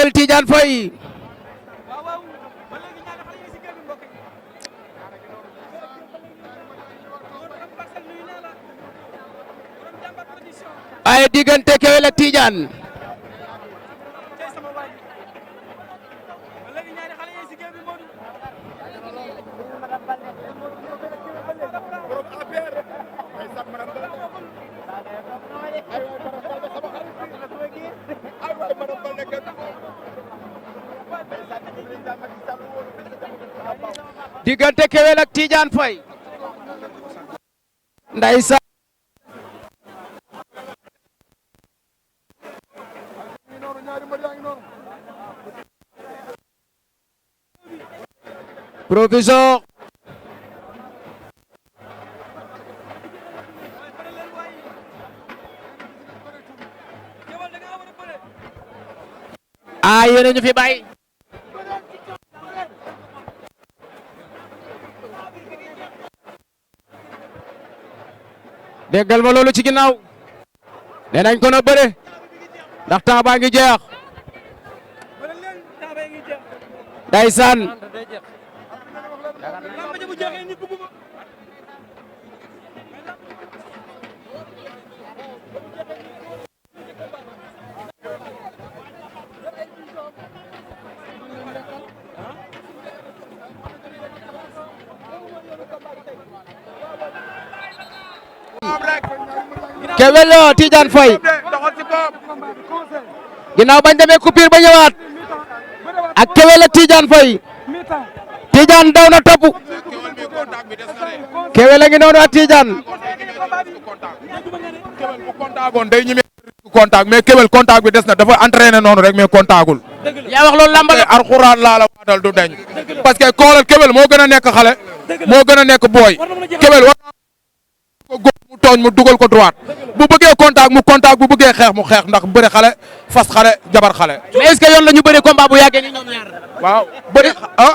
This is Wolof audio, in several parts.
Kewel Tidiane Faye ay diggante Kewel ak Tidiane diggante Kewel ak Tidiane Faye ndeysaan Provision yéen a ñu fi bàyyi déggal ma loolu ci ginnaaw nee nañ ko na bëre ndax temps baa ngi jeex ndeysaan Kewel Tidiane Faye ginnaaw bañ demee coupure ba ñëwaat ak Kewel ak Tidiane Faye Tidiane daw na topp Kewel a ngi noonu ak Tidiane day ñime contact mais Kewel contact bi des na dafa entraîné noonu rek mais contactul yaa wax loolu lamba la alxuraan laa la waatal du deñ parce que koolal Kewel moo gën a nekk xale moo gën a nekk booy Kewel war ko góor mu tooñ mu dugal ko droite bu bëggee contact mu contact bu bëggee xeex mu xeex ndax bëre xale fas xale jabar xale mais est-ce que yoon la ñu bëri combat bu yàggee ni ñoom ñaar waaw bëri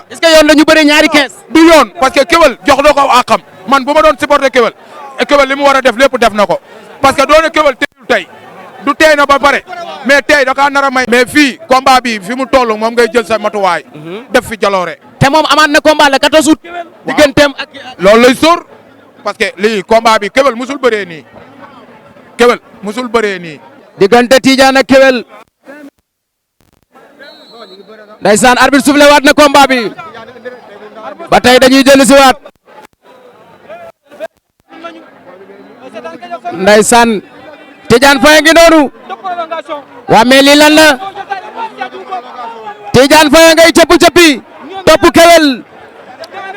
est-ce que yoon la ñu bëri ñaari 15 du yoon parce que Kewel jox na ko àqam man bu ma doon supporter Kewel et Kewel li mu war a def lépp def na ko parce que doone Kewel teeyul tey du teey na ba pare mais tey da kaa nar a may mais fii combat bi fi mu toll moom ngay jël sa matuwaay def fi jaloore te moom amaat na combat le 14 août digganteem ak loolu lay sóor parce que lii combat bi Kewel musul bëree nii Kewel musul bëree nii diggante Tidiane ak Kewel ndeysaan arbitre soufflé waat na combat bi ba tey dañuy dellu si waat ndeysaan Tidiane Faye ngi noonu waa mais lii lan la Tidiane Faye ngay cëpp cëppi topp Kewel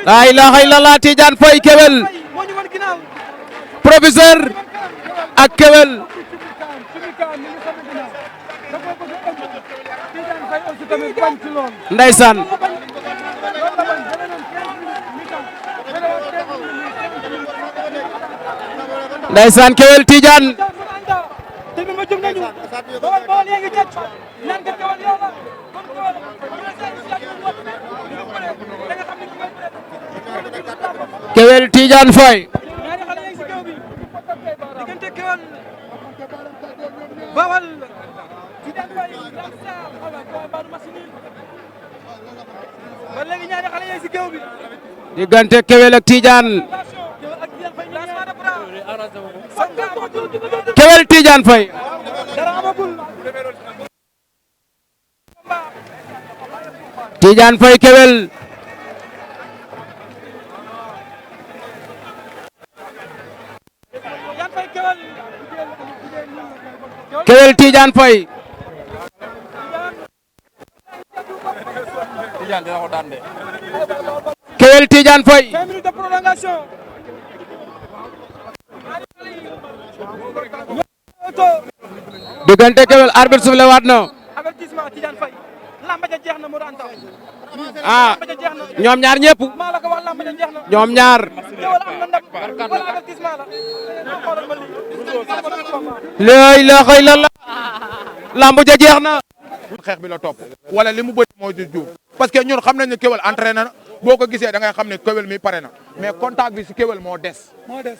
la ilaha illallah Tidiane Faye Kewel professeur ak Kewel ndeysaan ndeysaan Kewel Tidiane Kewel Tidiane Faye diggante Kewel ak Tidiane Kewel Tidiane Faye Tidiane Faye Kewel Kewel Tidiane Faye Kewel Tidiane Faye diggante Kewel arbitre soufflé waat na ñoom ñaar ñëpp ñoom ñaar la ilaha illallah lamb ja jeex na xeex bi la topp wala li mu bëri moo di juum parce que ñun xam nañ ne Kewel entraîné na boo ko gisee da ngay xam ne Kewel mi pare na mais contact bi si Kewel moo des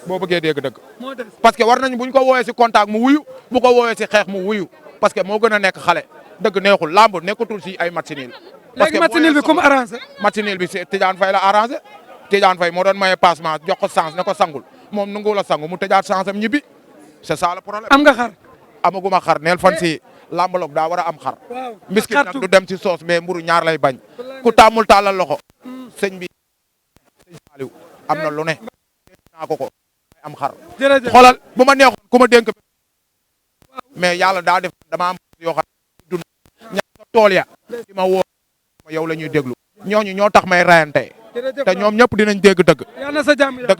boo bëggee dégg dëgg parce que war nañ bu ñu ko woowee si contact mu wuyu bu ko woowee si xeex mu wuyu parce que moo gën a nekk xale dëgg neexul lamb nekkatul si ay match nul. léegi match nul bi comme arrangé. match nul bi c'est Tidiane Faye la arrangé Tidiane Faye moo doon maye passement jox ko chance ne ko sangul moom nanguwul a sangu mu tëjaat chance am ñibbi c'est ça le problème. am nga xar. amaguma xar neel fan si lambaloog daa war a am xar. waaw mbiskit nag du dem ci soos mais mburu ñaar lay bañ. ku tàmmul tàllal loxo. sëñ bi sëñ Saliou am na lu ne. naa ko am xar. jërëjëf xoolal bu ma neexoon ku ma dénk. mais yàlla daa def dama am yoo xam ne dund ña tool ya. di ma woo yow la ñuy déglu. ñooñu ñoo tax may rayante. te ñoom ñëpp dinañ dégg dëgg. yal na sa jàmm dëgg